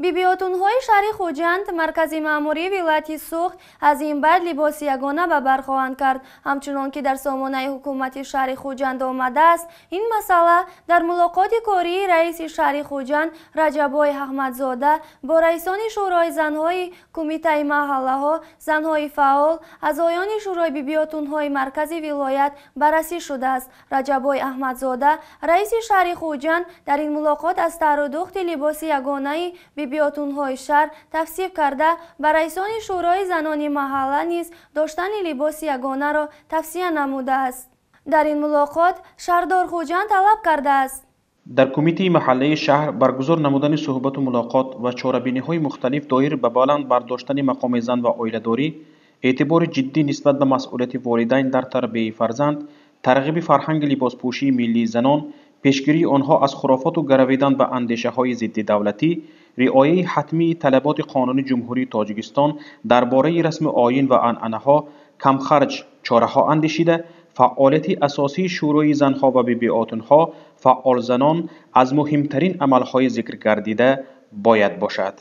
Бибиотунҳои шаҳри Хуҷанд, маркази маъмурии вилояти Суғд, аз ин баъд либоси ягона ба бар хоҳанд кард. Ҳамчунон ки дар сомонаи ҳукумати шаҳри Хуҷанд омадааст, ин масъала дар мулоқоти кории раиси шаҳри Хуҷанд Раҷаббой Аҳмадзода бо раисони шӯрои занҳои кумитаи маҳаллаҳо, занҳои фаъол, аъзоёни шӯрои бибиотунҳои маркази вилоят баррасӣ шудааст. Раҷаббой Аҳмадзода, раиси шаҳри Хуҷанд, дар ин мулоқот аз тару духти либоси ягонаи бибиотунҳои шаҳр тавсиф карда, ба раисони шӯрои занони маҳалла низ доштани либоси ягонаро тавсия намудааст. Дар ин мулоқот шаҳрдор Хуҷанд талаб кардааст: Дар кумитаи маҳаллаи шаҳр баргузор намудани суҳбату мулоқот ва чорабиниҳои мухталиф доир ба баланд бардоштани мақоми зан ва оиладорӣ, эътибори ҷиддӣ нисбат ба масъулияти волидайн дар тарбияи фарзанд, тарғиби фарҳанги либоспӯшии миллии занон, пешгирии онҳо аз хурофоту гаравидан ба андешаҳои зиддидавлатӣ, риояи ҳатмии талаботи Қонуни Ҷумҳурии Тоҷикистон дар бораи расму оин ва анъанаҳо камхарҷ чораҳо андешида, фаъолияти асосии шӯрои занҳо ва бибиотунҳо, фаъолзанон аз муҳимтарин амалҳои зикргардида бояд бошад.